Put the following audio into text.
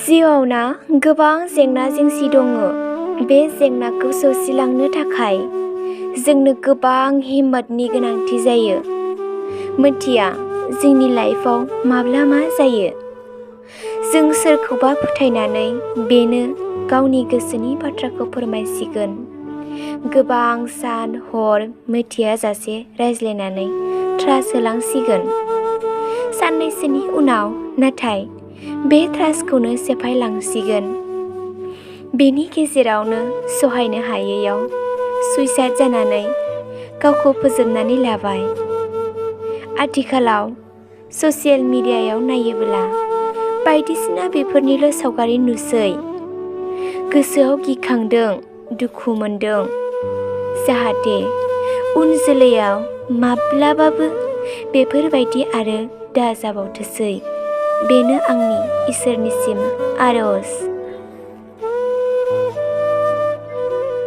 जिउआवना गोबां जेंना जेंसि दङ। बे जेंनाखौ सौसिलांनो थाखाय जोंनो गोबां हिम्मतनि गोनांथि जायो। मिथिया जोंनि लाइफआव माब्ला मा जायो। जों सोरखौबा फोथायनानै बेनो गावनि गोसोनि बाथ्राखौ फोरमायसिगोन। गोबां सान हर मिथियाजासे रायज्लायनानै ट्रास्ट होलांसिगोन। साननैसोनि उनाव नाथाय बे ट्रास्टखौनो सेफायलांसिगोन। बेनि गेजेरावनो सहायनो हायैयाव सुइसाइड जानानै गावखौ फोजोबनानै लाबाय। आथिखालाव ससियेल मिडियायाव नायोब्ला बायदिसिना बेफोरनिल' सावगारि नुसै। गोसोआव गिखांदों, दुखु मोनदों। जाहाथे उन जोलैयाव माब्लाबाबो बेफोरबायदि आरो दाजाबावथोंसै। बेनो आंनि इसोरनिसिम आर'ज।